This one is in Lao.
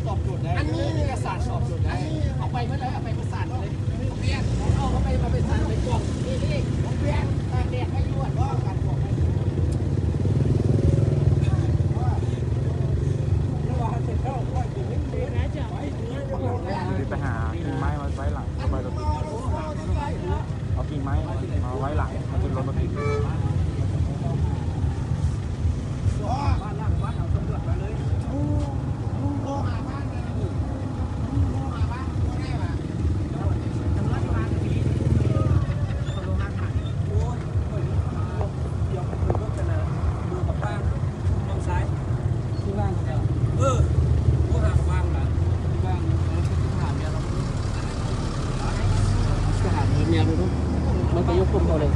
ຕອບໂຈດໄດ້ ອັນນີ້ເອກະສານຕອບໂຈດໄດ້ ເອົາໄປເບິດເລີຍ ເອົາໄປປະສານເລີຍ ເອົາ ເອົາໄປ ເອົາໄປສານໄປກອງ ນີ້ ນີ້ ຕາກແດດໄວ້ຢູ່ ອັນນີ້ການກອງ ໄປຫາກິ່ງໄມ້ມາໄວ້ຫຼັງ ເອົາໄປລົດຕິດ ເອົາກິ່ງໄມ້ມາໄວ້ຫຼັງ ມັນຈະລົດບໍ່ຕິດ. ໄປຫາເມຍເບິ່ງດູ ມັນໄປຍົກຜົມເຂົາເລີຍ.